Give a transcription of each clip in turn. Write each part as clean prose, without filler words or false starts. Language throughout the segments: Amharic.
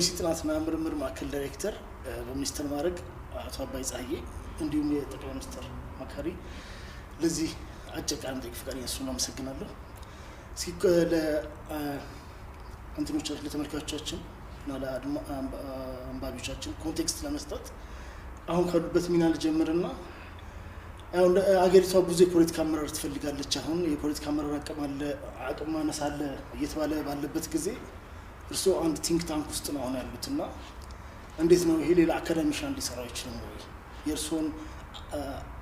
የፖሊሲ ጥናትና ምርምር ማዕከል ዳይሬክተር በሚኒስትር ማዕረግ አቶ አባይ ፀሐዬ እንዲሁም የጠቅላይ ሚኒስትር አማካሪ ለዚህ አጭር ቃለ መጠይቅ ፈቃደኛ ስለሆኑ አመሰግናለሁ። እስኪ ለእንትኖቻችን ለተመልካቾቻችን እና ለአንባቢዎቻችን context ለመስጠት አሁን ካሉበት ሚና ልጀምርና አሁን አገሪቷ ብዙ የፖለቲካ አመራር ትፈልጋለች። አሁን የፖለቲካ አመራር አቅም አለ አቅም ማነስ አለ እየተባለ ባለበት ጊዜ እርስዎ አንድ think tank ውስጥ ነው አሁን ያሉት እና እንዴት ነው ይሄ ሌላ academician ሊሰራው አይችልም ወይ? የእርስዎን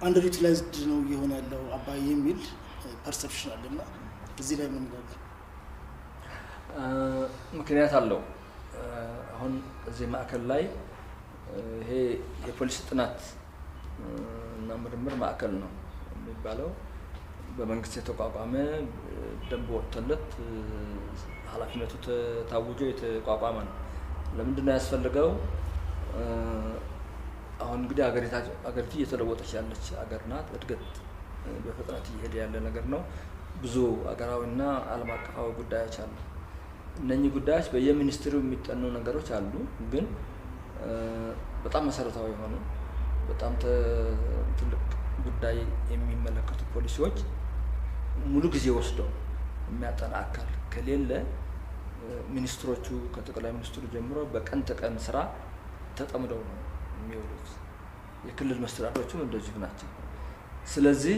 underutilized ነው እየሆነ ያለው አባይ የሚል perception አለ እና እዚህ ላይ ምን ይላሉ? ምክንያት አለው። አሁን እዚህ ማዕከል ላይ ይሄ የፖሊሲ ጥናት እና ምርምር ማዕከል ነው የሚባለው። በመንግስት የተቋቋመ፣ ደንብ ወጥቶለት፣ ኃላፊነቱ ታውጆ የተቋቋመ ነው። ለምንድን ነው ያስፈልገው? አሁን እንግዲህ አገሪቱ እየተለወጠች ያለች አገር ናት። እድገት በፍጥነት እየሄደ ያለ ነገር ነው። ብዙ አገራዊና ዓለም አቀፋዊ ጉዳዮች አሉ። እነኚህ ጉዳዮች በየ ministry ው የሚጠኑ ነገሮች አሉ። ግን በጣም መሰረታዊ የሆኑ፣ በጣም ትልቅ ጉዳይ የሚመለከቱ ፖሊሲዎች ሙሉ ጊዜ ወስደው የሚያጠና አካል ከሌለ ሚኒስትሮቹ ከጠቅላይ ሚኒስትሩ ጀምሮ በቀን ተቀን ስራ ተጠምደው ነው የሚውሉት። የክልል መስተዳድሮችም እንደዚሁ ናቸው። ስለዚህ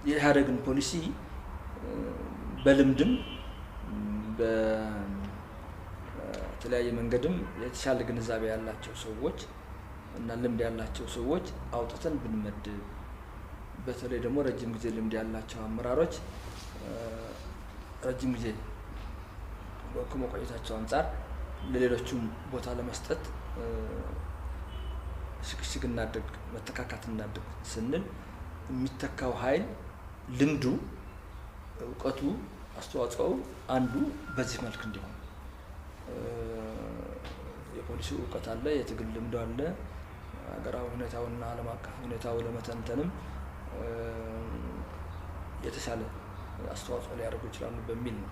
የኢህአዴግን ፖሊሲ በልምድም በተለያየ መንገድም የተሻለ ግንዛቤ ያላቸው ሰዎች እና ልምድ ያላቸው ሰዎች አውጥተን ብንመድብ፣ በተለይ ደግሞ ረጅም ጊዜ ልምድ ያላቸው አመራሮች ረጅም ጊዜ ከመቆየታቸው አንጻር ለሌሎቹም ቦታ ለመስጠት ሽግሽግ እናድርግ፣ መተካካት እናድርግ ስንል የሚተካው ኃይል ልምዱ፣ እውቀቱ፣ አስተዋጽኦው አንዱ በዚህ መልክ እንዲሆን፣ የፖሊሲ እውቀት አለ፣ የትግል ልምዱ አለ፣ ሀገራዊ ሁኔታውና ዓለም አቀፍ ሁኔታው ለመተንተንም የተሻለ አስተዋጽኦ ሊያደርጉ ይችላሉ በሚል ነው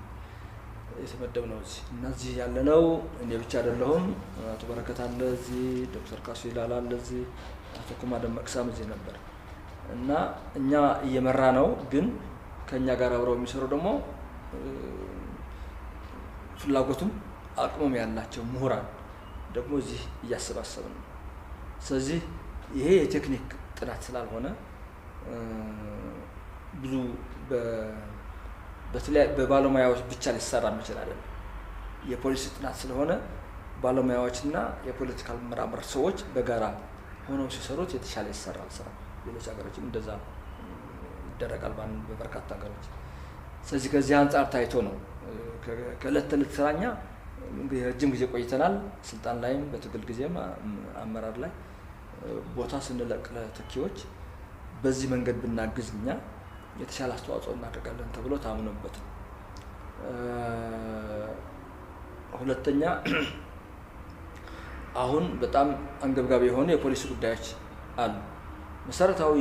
የተመደብነው እዚህ። እና እዚህ ያለነው እኔ ብቻ አይደለሁም። አቶ በረከት አለ እዚህ፣ ዶክተር ካሱ ይላል አለ እዚህ፣ አቶ ኩማ ደመቅሳም እዚህ ነበር እና እኛ እየመራ ነው፣ ግን ከእኛ ጋር አብረው የሚሰሩ ደግሞ ፍላጎቱም አቅሙም ያላቸው ምሁራን ደግሞ እዚህ እያሰባሰብን ነው። ስለዚህ ይሄ የቴክኒክ ጥናት ስላልሆነ ብዙ በባለሙያዎች ብቻ ሊሰራ የሚችል አይደለም። የፖሊሲ ጥናት ስለሆነ ባለሙያዎችና የ political ምርምር ሰዎች በጋራ ሆነው ሲሰሩት የተሻለ ይሰራል ስራ። ሌሎች ሀገሮችም እንደዛ ይደረጋል በበርካታ ሀገሮች። ስለዚህ ከዚህ አንጻር ታይቶ ነው። ከእለት ተዕለት ስራኛ እንግዲህ ረጅም ጊዜ ቆይተናል። ስልጣን ላይም በትግል ጊዜም አመራር ላይ ቦታ ስንለቅ ለተኪዎች በዚህ መንገድ ብናግዝ እኛ የተሻለ አስተዋጽኦ እናደርጋለን ተብሎ ታምኖበት ነው። ሁለተኛ አሁን በጣም አንገብጋቢ የሆኑ የፖሊሲ ጉዳዮች አሉ። መሰረታዊ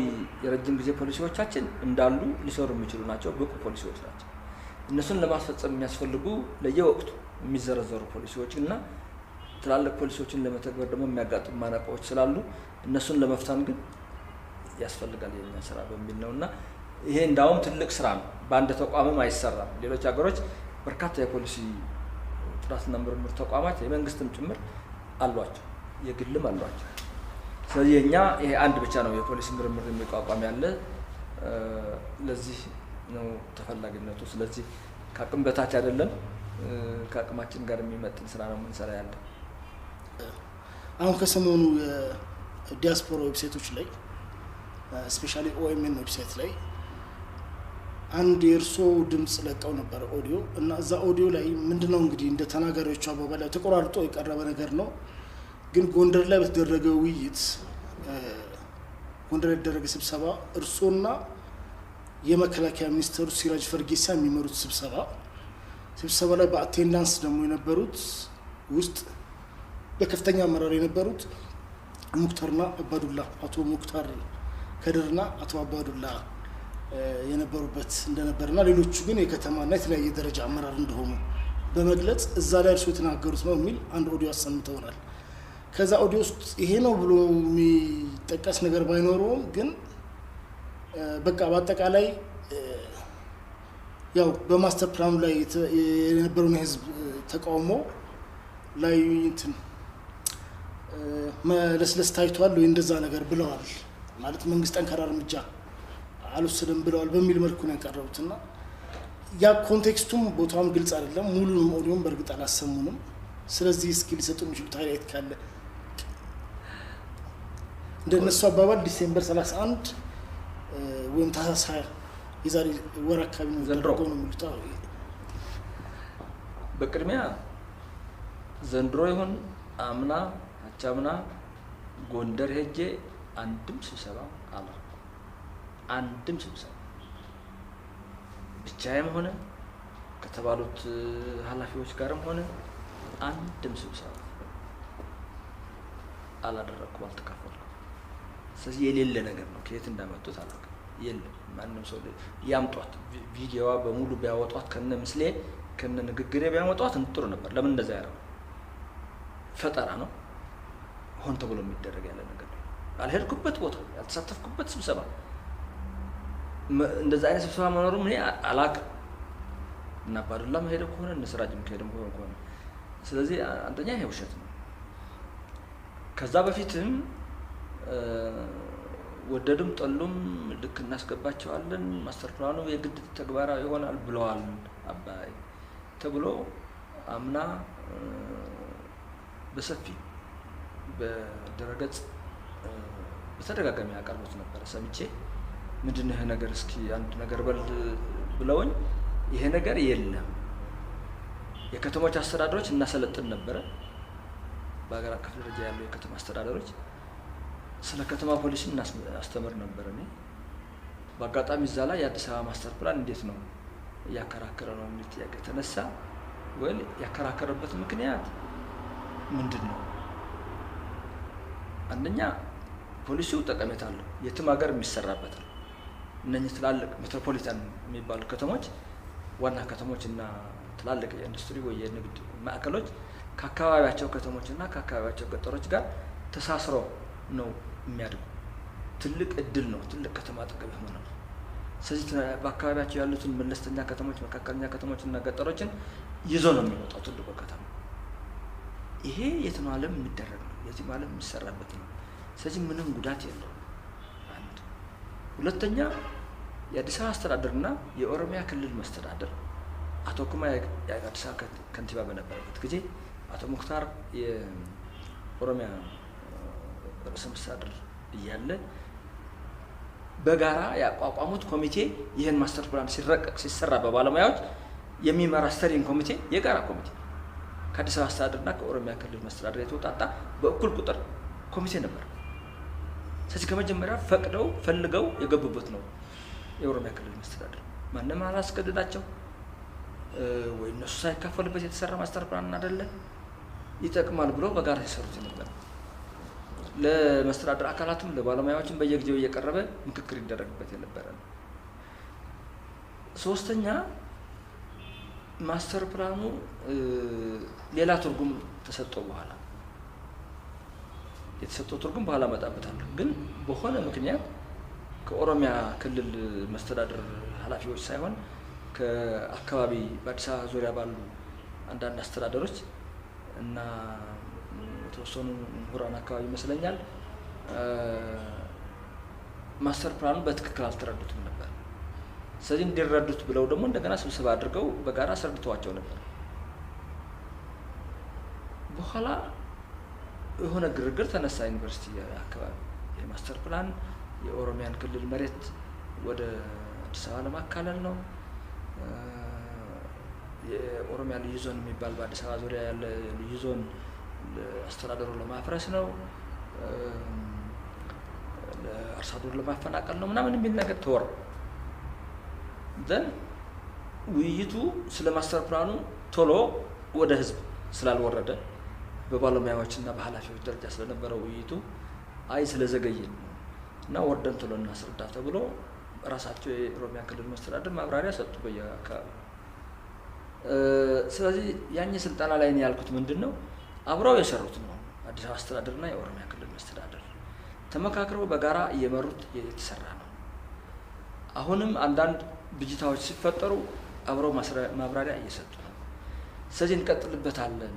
የረጅም ጊዜ ፖሊሲዎቻችን እንዳሉ ሊሰሩ የሚችሉ ናቸው፣ ብቁ ፖሊሲዎች ናቸው። እነሱን ለማስፈጸም የሚያስፈልጉ ለየወቅቱ የሚዘረዘሩ ፖሊሲዎች እና ትላልቅ ፖሊሲዎችን ለመተግበር ደግሞ የሚያጋጥሙ ማነቆዎች ስላሉ እነሱን ለመፍታት ግን ያስፈልጋል የኛ ስራ በሚል ነው። እና ይሄ እንዳውም ትልቅ ስራ ነው። በአንድ ተቋምም አይሰራም። ሌሎች ሀገሮች በርካታ የፖሊሲ ጥናትና ምርምር ተቋማት የመንግስትም ጭምር አሏቸው፣ የግልም አሏቸው። ስለዚህ የኛ ይሄ አንድ ብቻ ነው የፖሊሲ ምርምር የሚቋቋም ያለ። ለዚህ ነው ተፈላጊነቱ። ስለዚህ ከአቅም በታች አይደለም፣ ከአቅማችን ጋር የሚመጥን ስራ ነው የምንሰራ ያለ። አሁን ከሰሞኑ የዲያስፖራ website ኦች ላይ፣ especially OMN website ላይ አንድ የእርስዎ ድምፅ ለቀው ነበረ ኦዲዮ። እና እዛ ኦዲዮ ላይ ምንድነው እንግዲህ እንደ ተናጋሪዎቹ አባባል ያው ተቆራርጦ የቀረበ ነገር ነው፣ ግን ጎንደር ላይ በተደረገ ውይይት፣ ጎንደር ላይ የተደረገ ስብሰባ፣ እርስዎና የመከላከያ ሚኒስትሩ ሲራጅ ፈርጌሳ የሚመሩት ስብሰባ ላይ በ attendance ደግሞ የነበሩት ውስጥ በከፍተኛ አመራር የነበሩት ሙክታርና አባዱላ፣ አቶ ሙክታር ከድርና አቶ አባዱላ የነበሩበት እንደነበርና ሌሎቹ ግን የከተማና የተለያየ ደረጃ አመራር እንደሆኑ በመግለጽ እዛ ላይ እርስዎ የተናገሩት ነው የሚል አንድ ኦዲዮ አሰምተውናል። ከዛ ኦዲዮ ውስጥ ይሄ ነው ብሎ የሚጠቀስ ነገር ባይኖረውም ግን በቃ በአጠቃላይ ያው በማስተር ፕላኑ ላይ የነበረውን የህዝብ ተቃውሞ ላይ እንትን መለስለስ ታይቷል ወይ እንደዛ ነገር ብለዋል። ማለት መንግስት ጠንካራ እርምጃ አልወሰደም ብለዋል በሚል መልኩ ነው ያቀረቡት እና ያ context ኡም ቦታውም ግልጽ አይደለም። ሙሉንም ኦዲዮም በእርግጥ አላሰሙንም። ስለዚህ እስኪ ሊሰጡ የሚችሉት highlight ካለ እንደነሱ አባባል December 31 ወይም ታህሳስ 20 የዛሬ ወር አካባቢ ነው ዘንድሮ የሚደረገው ነው የሚሉት። አዎ። በቅድሚያ ዘንድሮ ይሁን አምና አቻምና ጎንደር ሄጄ አንድም ስብሰባ አላደረኩም። አንድም ስብሰባ ብቻዬም ሆነ ከተባሉት ኃላፊዎች ጋርም ሆነ አንድም ስብሰባ አላደረኩም፣ አልተካፈልኩም። ስለዚህ የሌለ ነገር ነው። ከየት እንዳመጡት አላውቅም። የለም፣ ማንም ሰው ያምጧት፣ ቪዲዮዋ በሙሉ ቢያወጧት ከነ ምስሌ ከነ ንግግሬ ቢያመጧት ጥሩ ነበር። ለምን እንደዛ ያደረጉ? ፈጠራ ነው፣ ሆን ተብሎ የሚደረግ ያለ ነገር ነው። ያልሄድኩበት ቦታ፣ ያልተሳተፍኩበት ስብሰባ፣ እንደዛ አይነት ስብሰባ መኖሩም እኔ አላውቅም። እና አባዱላም ሄደው ከሆነ እነ ስራጅም ከሄደም ከሆነ ስለዚህ አንደኛ ይሄ ውሸት ነው። ከዛ በፊትም ወደዱም ጠሉም ልክ እናስገባቸዋለን፣ ማስተር ፕላኑ የግድ ተግባራዊ ይሆናል ብለዋል አባይ ተብሎ አምና በሰፊ በድረገጽ በተደጋጋሚ ያቀርቡት ነበረ። ሰምቼ ምንድን ነው ይሄ ነገር እስኪ አንድ ነገር በል ብለውኝ ይሄ ነገር የለም። የከተሞች አስተዳደሮች እናሰለጥን ነበረ። በሀገር አቀፍ ደረጃ ያሉ የከተማ አስተዳደሮች ስለ ከተማ ፖሊሲ እናስተምር ነበር። እኔ በአጋጣሚ እዛ ላይ የአዲስ አበባ ማስተር ፕላን እንዴት ነው እያከራከረ ነው የሚል ጥያቄ ተነሳ። ወይ ያከራከረበት ምክንያት ምንድን ነው? አንደኛ ፖሊሲው ጠቀሜታ አለው፣ የትም ሀገር የሚሰራበት ነው። እነኚህ ትላልቅ ሜትሮፖሊታን የሚባሉ ከተሞች ዋና ከተሞች እና ትላልቅ የኢንዱስትሪ ወይ የንግድ ማዕከሎች ከአካባቢያቸው ከተሞች እና ከአካባቢያቸው ገጠሮች ጋር ተሳስረው ነው የሚያድጉ። ትልቅ እድል ነው ትልቅ ከተማ አጠገብ መኖር። ስለዚህ በአካባቢያቸው ያሉትን መለስተኛ ከተሞች፣ መካከለኛ ከተሞች እና ገጠሮችን ይዞ ነው የሚወጣው ትልቁ ከተማ። ይሄ የትም ዓለም የሚደረግ ነው፣ የትም ዓለም የሚሰራበት ነው። ስለዚህ ምንም ጉዳት የለውም። አንድ ሁለተኛ፣ የአዲስ አበባ አስተዳደርና የኦሮሚያ ክልል መስተዳደር አቶ ኩማ የአዲስ አበባ ከንቲባ በነበረበት ጊዜ፣ አቶ ሙክታር የኦሮሚያ ርዕሰ መስተዳድር እያለ በጋራ ያቋቋሙት ኮሚቴ ይህን ማስተር ፕላን ሲረቀቅ ሲሰራ በባለሙያዎች የሚመራ steering ኮሚቴ፣ የጋራ ኮሚቴ ከአዲስ አበባ አስተዳደርና ከኦሮሚያ ክልል መስተዳደር የተውጣጣ በእኩል ቁጥር ኮሚቴ ነበር። ስለዚህ ከመጀመሪያ ፈቅደው ፈልገው የገቡበት ነው የኦሮሚያ ክልል መስተዳደር። ማንም አላስገድዳቸው ወይ እነሱ ሳይካፈሉበት የተሰራ ማስተር ፕላን አይደለ። ይጠቅማል ብሎ በጋራ ሲሰሩት ነበር። ለመስተዳደር አካላትም ለባለሙያዎችም በየጊዜው እየቀረበ ምክክር ይደረግበት የነበረ ነው። ሶስተኛ፣ ማስተር ፕላኑ ሌላ ትርጉም ተሰጠው። በኋላ የተሰጠው ትርጉም በኋላ እመጣበታለሁ። ግን በሆነ ምክንያት ከኦሮሚያ ክልል መስተዳደር ኃላፊዎች ሳይሆን ከአካባቢ በአዲስ አበባ ዙሪያ ባሉ አንዳንድ አስተዳደሮች እና የተወሰኑ ምሁራን አካባቢ ይመስለኛል ማስተር ፕላኑ በትክክል አልተረዱትም ነበር። ስለዚህ እንዲረዱት ብለው ደግሞ እንደገና ስብሰባ አድርገው በጋራ አስረድተዋቸው ነበር። በኋላ የሆነ ግርግር ተነሳ ዩኒቨርሲቲ አካባቢ። የማስተር ፕላን የኦሮሚያን ክልል መሬት ወደ አዲስ አበባ ለማካለል ነው። የኦሮሚያ ልዩ ዞን የሚባል በአዲስ አበባ ዙሪያ ያለ ልዩ ዞን አስተዳደሩ ለማፍረስ ነው፣ ለአርሶ አደሩ ለማፈናቀል ነው ምናምን የሚል ነገር ተወራ። Then ውይይቱ ስለ ማስተር ፕላኑ ቶሎ ወደ ህዝብ ስላልወረደ በባለሙያዎች እና በኃላፊዎች ደረጃ ስለነበረ ውይይቱ አይ ስለዘገየን ነው እና ወርደን ቶሎ እናስረዳ ተብሎ ራሳቸው የኦሮሚያ ክልል መስተዳድር ማብራሪያ ሰጡ በየአካባቢው። ስለዚህ ያኝ ስልጠና ላይ ነው ያልኩት ምንድነው አብረው የሰሩት ነው አዲስ አበባ አስተዳደርና የኦሮሚያ ክልል መስተዳደር ተመካክረው በጋራ እየመሩት የተሰራ ነው። አሁንም አንዳንድ ብጅታዎች ሲፈጠሩ አብረው ማብራሪያ እየሰጡ ነው። ስለዚህ እንቀጥልበታለን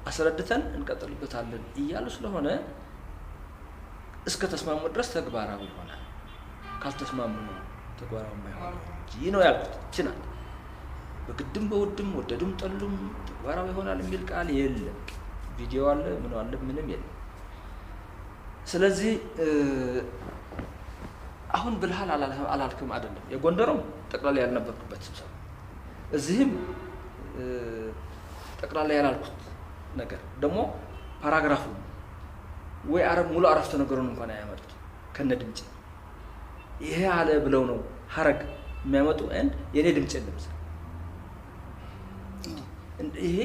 አስረድተን እንቀጥልበታለን እያሉ ስለሆነ እስከ ተስማሙ ድረስ ተግባራዊ ይሆናል። ካልተስማሙ ነው ተግባራዊ የማይሆነው እንጂ ነው ያልኩት። ይችላል በግድም በውድም ወደዱም ጠሉም ተግባራዊ ይሆናል የሚል ቃል የለም። ቪዲዮ አለ ምን አለ ምንም የለም። ስለዚህ አሁን ብልሃል አላልክም አይደለም። የጎንደሩም ጠቅላላ ያልነበርኩበት ስብሰባ እዚህም ጠቅላላ ያላልኩት ነገር ደግሞ ፓራግራፉ ወይ አረብ ሙሉ አረፍተ ነገሩን እንኳን አያመጡት ከነ ድምጽ ይሄ አለ ብለው ነው ሐረግ የሚያመጡ እንድ የኔ ድምጽ የለም። ይሄ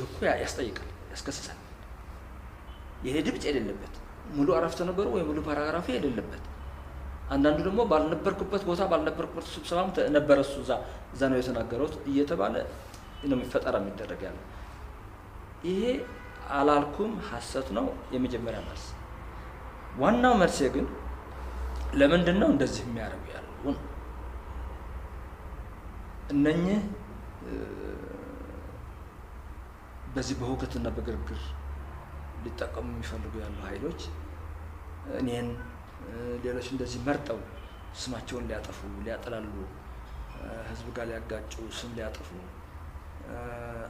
እኮ ያስጠይቃል፣ ያስከስሳል። የኔ ድምጽ የሌለበት ሙሉ አረፍተ ነገሩ ወይ ሙሉ ፓራግራፉ የሌለበት አንዳንዱ ደግሞ ባልነበርኩበት ቦታ ባልነበርኩበት ስብሰባም ነበረ እሱ እዛ ነው የተናገረው እየተባለ ነው የሚፈጠራ የሚደረግ ያለው። ይሄ አላልኩም ሐሰት ነው የመጀመሪያ መልስ። ዋናው መልሴ ግን ለምንድን ነው እንደዚህ የሚያደርጉ ያለው ነው። እነኚህ በዚህ በሁከትና በግርግር ሊጠቀሙ የሚፈልጉ ያሉ ኃይሎች እኔን ሌሎች እንደዚህ መርጠው ስማቸውን ሊያጠፉ ሊያጠላሉ ህዝብ ጋር ሊያጋጩ ስም ሊያጠፉ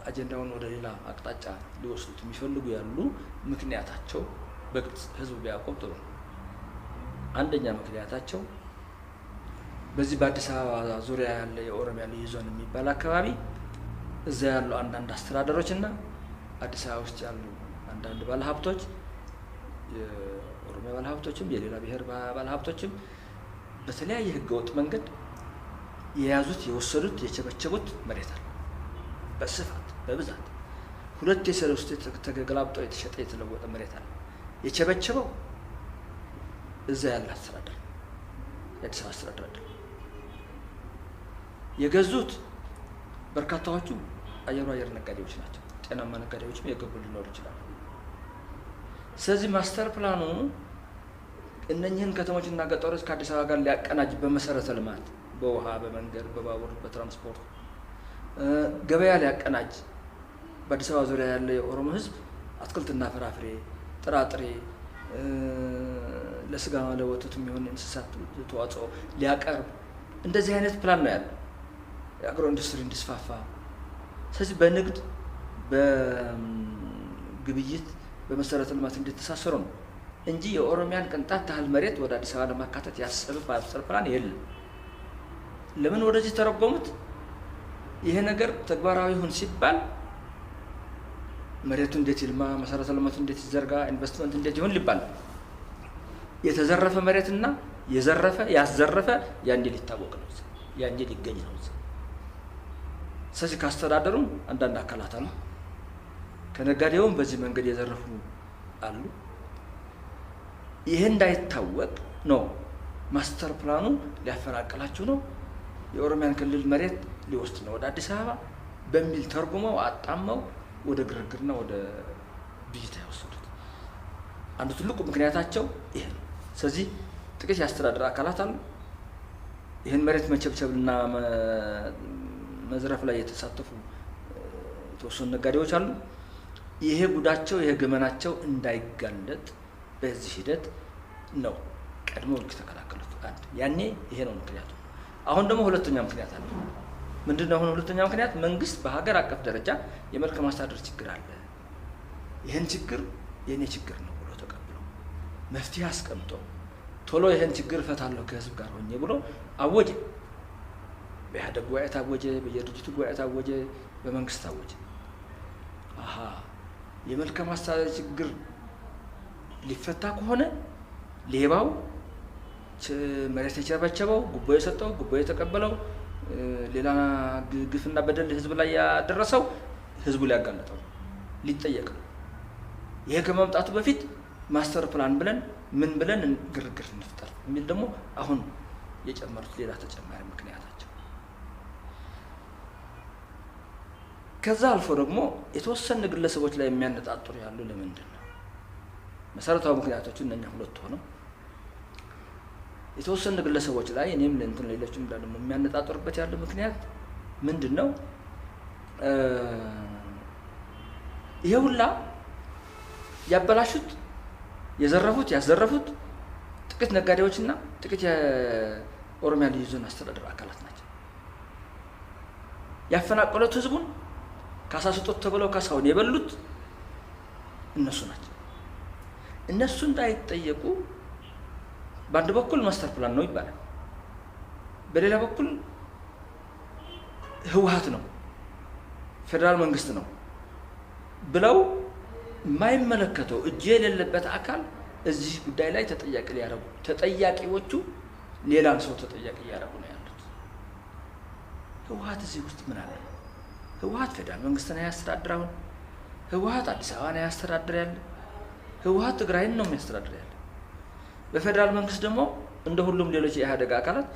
አጀንዳውን ወደ ሌላ አቅጣጫ ሊወስዱት የሚፈልጉ ያሉ ምክንያታቸው በግልጽ ህዝብ ቢያውቀው ጥሩ ነው። አንደኛ ምክንያታቸው በዚህ በአዲስ አበባ ዙሪያ ያለ የኦሮሚያ ልዩ ዞን የሚባል አካባቢ እዛ ያሉ አንዳንድ አስተዳደሮችና አዲስ አበባ ውስጥ ያሉ አንዳንድ ባለሀብቶች የኦሮሚያ ባለሀብቶችም የሌላ ብሔር ባለሀብቶችም በተለያየ ህገወጥ መንገድ የያዙት የወሰዱት የቸበቸቡት መሬት አለ በስፋት በብዛት። ሁለት የሰለስት ተገላብጦ የተሸጠ የተለወጠ መሬት አለ። የቸበቸበው እዛ ያለ አስተዳደር የአዲስ አበባ አስተዳደር አይደለም። የገዙት በርካታዎቹ አየር ነጋዴዎች ናቸው። ጤናማ ነጋዴዎችም የገቡ ሊኖሩ ይችላሉ። ስለዚህ ማስተር ፕላኑ እነኚህን ከተሞችና ገጠሮች ከአዲስ አበባ ጋር ሊያቀናጅ በመሰረተ ልማት በውሃ፣ በመንገድ፣ በባቡር፣ በትራንስፖርት ገበያ ሊያቀናጅ በአዲስ አበባ ዙሪያ ያለ የኦሮሞ ህዝብ አትክልትና ፍራፍሬ፣ ጥራጥሬ፣ ለስጋ ለወተት የሚሆን እንስሳት ተዋጽኦ ሊያቀርብ እንደዚህ አይነት ፕላን ነው ያለው። የአግሮ ኢንዱስትሪ እንዲስፋፋ። ስለዚህ በንግድ በግብይት በመሰረተ ልማት እንዲተሳሰሩ ነው እንጂ የኦሮሚያን ቅንጣት ታህል መሬት ወደ አዲስ አበባ ለማካተት ያሰበ ማስተር ፕላን የለም። ለምን ወደዚህ ተረጎሙት? ይሄ ነገር ተግባራዊ ይሁን ሲባል መሬቱ እንዴት ይልማ፣ መሰረተ ልማቱ እንዴት ይዘርጋ፣ ኢንቨስትመንት እንዴት ይሁን ሊባል የተዘረፈ መሬትና የዘረፈ ያዘረፈ ያኔ ሊታወቅ ነው፣ ያኔ ሊገኝ ነው። ስለዚህ ካስተዳደሩም አንዳንድ አካላት አሉ፣ ከነጋዴውም በዚህ መንገድ የዘረፉ አሉ። ይሄ እንዳይታወቅ ነው ማስተር ፕላኑ ሊያፈናቅላችሁ ነው፣ የኦሮሚያን ክልል መሬት ሊወስድ ነው ወደ አዲስ አበባ በሚል ተርጉመው አጣመው ወደ ግርግርና ወደ ብይታ የወሰዱት አንዱ ትልቁ ምክንያታቸው ይሄ ነው። ስለዚህ ጥቂት የአስተዳደር አካላት አሉ፣ ይህን መሬት መቸብቸብና መዝረፍ ላይ የተሳተፉ የተወሰኑ ነጋዴዎች አሉ። ይሄ ጉዳቸው ይሄ ገመናቸው እንዳይጋለጥ በዚህ ሂደት ነው ቀድሞ የተከላከሉት። አንድ ያኔ ይሄ ነው ምክንያቱ። አሁን ደግሞ ሁለተኛ ምክንያት አለ። ምንድነው አሁን ሁለተኛ ምክንያት? መንግስት በሀገር አቀፍ ደረጃ የመልካም አስተዳደር ችግር አለ፣ ይህን ችግር የኔ ችግር ነው ብሎ ተቀብሎ መፍትሄ አስቀምጦ ቶሎ ይህን ችግር እፈታለሁ ከህዝብ ጋር ሆኜ ብሎ አወጀ። በኢህአዴግ ጉባኤ ታወጀ፣ በየድርጅቱ ጉባኤ ታወጀ፣ በመንግስት ታወጀ። አሃ የመልካም አስተዳደር ችግር ሊፈታ ከሆነ ሌባው፣ መሬት የቸበቸበው፣ ጉቦ የሰጠው፣ ጉቦ የተቀበለው፣ ሌላ ግፍና በደል ህዝብ ላይ ያደረሰው ህዝቡ ሊያጋለጠው ነው፣ ሊጠየቅ ነው። ይሄ ከመምጣቱ በፊት ማስተር ፕላን ብለን ምን ብለን ግርግር እንፍጠር የሚል ደግሞ አሁን የጨመሩት ሌላ ተጨማሪ ምክንያታቸው። ከዛ አልፎ ደግሞ የተወሰኑ ግለሰቦች ላይ የሚያነጣጥሩ ያሉ ለምንድን ነው? መሰረታዊ ምክንያቶቹ እነኛ ሁለቱ ሆነው የተወሰኑ ግለሰቦች ላይ እኔም እንትን ሌሎችም ደግሞ የሚያነጣጥሩበት ያለው ምክንያት ምንድን ነው? ይሄ ሁላ ያበላሹት፣ የዘረፉት፣ ያዘረፉት ጥቂት ነጋዴዎችና ጥቂት የኦሮሚያ ልዩ ዞን አስተዳደር አካላት ናቸው። ያፈናቀሉት ህዝቡን ካሳ ስጡት ተብለው ካሳውን የበሉት እነሱ ናቸው። እነሱ እንዳይጠየቁ በአንድ በኩል master plan ነው ይባላል፣ በሌላ በኩል ህወሓት ነው፣ ፌዴራል መንግስት ነው ብለው የማይመለከተው እጅ የሌለበት አካል እዚህ ጉዳይ ላይ ተጠያቂ ሊያደርጉ፣ ተጠያቂዎቹ ሌላን ሰው ተጠያቂ እያደረጉ ነው ያሉት። ህወሓት እዚህ ውስጥ ምን አለ? ህወሓት ፌዴራል መንግስትን አያስተዳድር። አሁን ህወሓት አዲስ አበባን አያስተዳድር ያለ፣ ህወሓት ትግራይን ነው የሚያስተዳድር ያለ። በፌዴራል መንግስት ደግሞ እንደ ሁሉም ሌሎች የኢህአዴግ አካላት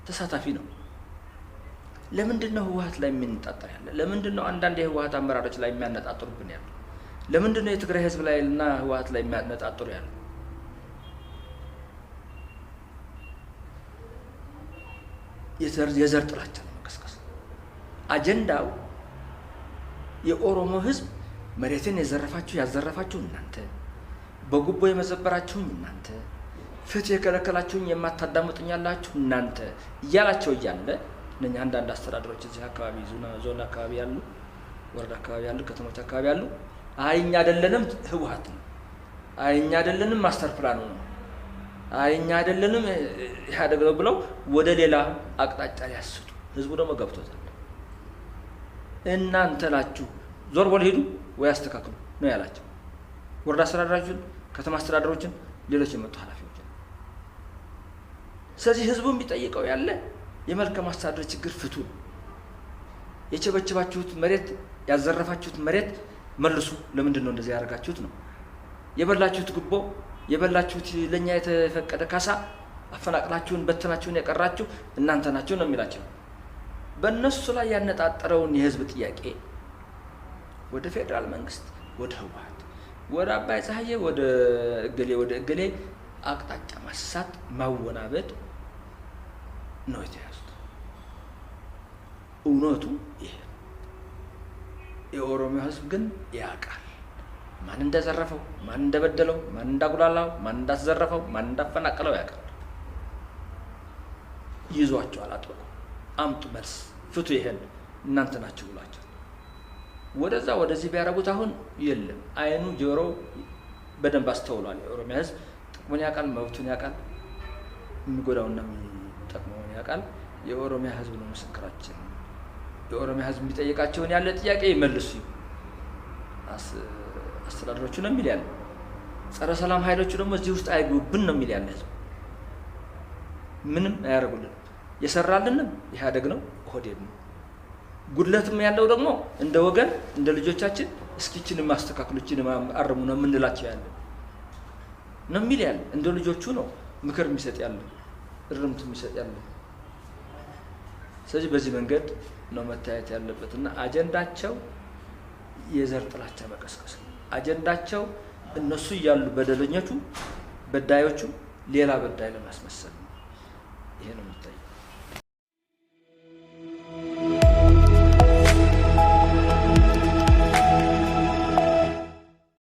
ተሳታፊ ነው። ለምንድን ነው ህወሓት ላይ የሚነጣጠር ያለ? ለምንድን ነው አንዳንድ የህወሓት አመራሮች ላይ የሚያነጣጥሩብን ያለ? ለምንድን ነው የትግራይ ህዝብ ላይ እና ህወሓት ላይ የሚያነጣጥሩ ያለ? የዘር ጥላቻ ለመቀስቀስ አጀንዳው የኦሮሞ ህዝብ መሬትን የዘረፋችሁ ያዘረፋችሁ እናንተ፣ በጉቦ የመዘበራችሁኝ እናንተ፣ ፍትህ የከለከላችሁኝ የማታዳምጡኝ ያላችሁ እናንተ እያላቸው እያለ እነኛ አንዳንድ አስተዳደሮች እዚህ አካባቢ ዞን አካባቢ ያሉ፣ ወረዳ አካባቢ ያሉ፣ ከተሞች አካባቢ ያሉ አይ እኛ አይደለንም ህወሓት ነው፣ አይ እኛ አይደለንም master plan ኡ ነው፣ አይ እኛ አይደለንም ኢህአዴግ ነው ብለው ወደ ሌላ አቅጣጫ ሊያስቱ፣ ህዝቡ ደግሞ ገብቶታል። እናንተ ናችሁ ዞር በል ሂዱ ወይ አስተካክሉ ነው ያላቸው። ወረዳ አስተዳደሮችን፣ ከተማ አስተዳደሮችን፣ ሌሎች የመጡ ኃላፊዎችን። ስለዚህ ህዝቡ የሚጠይቀው ያለ የመልካም አስተዳደር ችግር ፍቱ፣ የቸበቸባችሁት መሬት፣ ያዘረፋችሁት መሬት መልሱ፣ ለምንድን ነው እንደዚህ ያደረጋችሁት ነው። የበላችሁት ጉቦ፣ የበላችሁት ለእኛ የተፈቀደ ካሳ፣ አፈናቅላችሁን በትናችሁን የቀራችሁ እናንተ ናችሁ ነው የሚላቸው። በእነሱ ላይ ያነጣጠረውን የህዝብ ጥያቄ ወደ ፌዴራል መንግስት፣ ወደ ህወሓት፣ ወደ አባይ ፀሐዬ፣ ወደ እገሌ ወደ እገሌ አቅጣጫ ማሳት ማወናበድ ነው የተያዙት። እውነቱ ይሄ ነው። የኦሮሚያ ህዝብ ግን ያውቃል ማን እንደዘረፈው፣ ማን እንደበደለው፣ ማን እንዳጉላላው፣ ማን እንዳስዘረፈው፣ ማን እንዳፈናቀለው ያውቃል። ይዟቸዋል አጥብቆ። አምጡ መልስ፣ ፍቱ፣ ይሄን እናንተ ናችሁ ብሏቸው ወደዛ ወደዚህ ቢያደርጉት አሁን የለም። አይኑ ጆሮ በደንብ አስተውሏል። የኦሮሚያ ህዝብ ጥቅሙን ያውቃል፣ መብቱን ያውቃል፣ የሚጎዳውና የሚጠቅመውን ያውቃል። የኦሮሚያ ህዝብ ነው ምስክራችን። የኦሮሚያ ህዝብ የሚጠይቃቸውን ያለ ጥያቄ ይመልሱ አስተዳደሮቹ ነው የሚል ያለ። ጸረ ሰላም ኃይሎቹ ደግሞ እዚህ ውስጥ አይግቡብን ነው የሚል ያለ ህዝብ። ምንም አያደርጉልንም። የሰራልንም ኢህአዴግ ነው፣ ኦህዴድ ነው። ጉድለትም ያለው ደግሞ እንደ ወገን እንደ ልጆቻችን እስኪችን ማስተካከሉ እችን አርሙ ነው የምንላቸው ያለ ነው የሚል ያለ። እንደ ልጆቹ ነው ምክር የሚሰጥ ያለ፣ እርምት የሚሰጥ ያለ። ስለዚህ በዚህ መንገድ ነው መታየት ያለበት እና አጀንዳቸው የዘር ጥላቻ መቀስቀስ ነው። አጀንዳቸው እነሱ እያሉ በደለኞቹ በዳዮቹ ሌላ በዳይ ለማስመሰል ነው። ይሄ ነው የሚታየው።